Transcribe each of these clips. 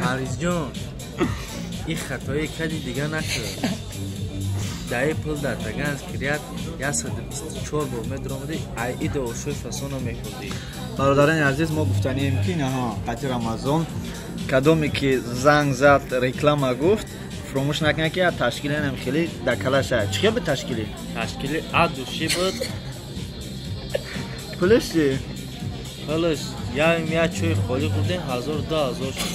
Парвизҷон, ин хатое кади дига накард. Даи пул дар Таганский ряд 124 бор медромадӣ, ай ида ошои фасона мехӯрдӣ. Бародарони азиз, мо гуфтанием ки наҳа қати Рамазон кадоме ки занг зад, реклама гуфт, фуромӯш накунад ки ташкиланам хеле дакалаша. Чӣ хел буд ташкилӣ? Ташкили от души буд. Пулаш чи? Пулаш як чойи холӣ хӯрдем, 1000, 2000 шуд.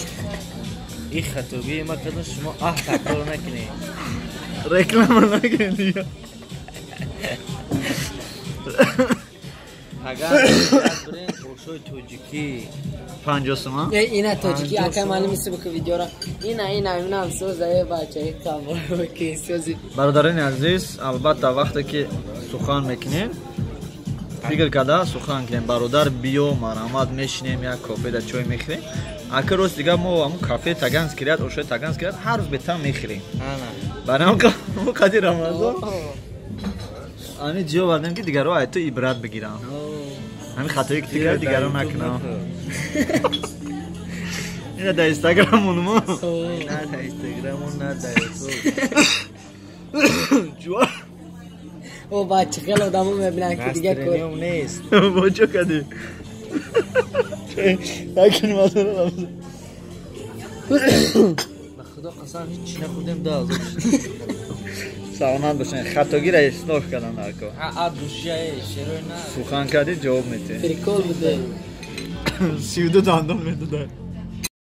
Ин хатогии ма кардам, шумо такрор накунед. Реклама накунед дига. Агар бирен ошои тоҷикӣ 50 сомон. Ина тоҷикӣ ака маълум аст ки видеора ина соза бача ки сози. Бародарони азиз, албатта вақте ки сухан мекунем, фикр карда сухан кунем. Бародар, биё, марҳамат, мешинем, як кофеда чой мехӯрем. Ака рост дига мо ҳамун кафе Таганский ряд, ошои Таганский ряд ҳар рӯз бетам мехӯрем. Барои мо қади Рамазон ҳамин ҷо овардем ки дигарро ай ту ибрат бигирам. Ҳамин хатое ки ту кардӣ дигарро накунам. Ина дар Инстаграмон мо. На дар Инстаграмон, на дар Ютуб. Ҷуа. О бача, хеле одамо мебинанд ки дига кор нест. Бо чо кардӣ? Накунем азора. Ба худо қасам, ҳеҷ нахӯрдем, 2000 шуд. Саломат бошед. Хатогиро ислоҳ кардан дар кор. От души шерои на. Сухан кардӣ, ҷавоб метиҳӣ. Прикол буде. 32 дандон медода.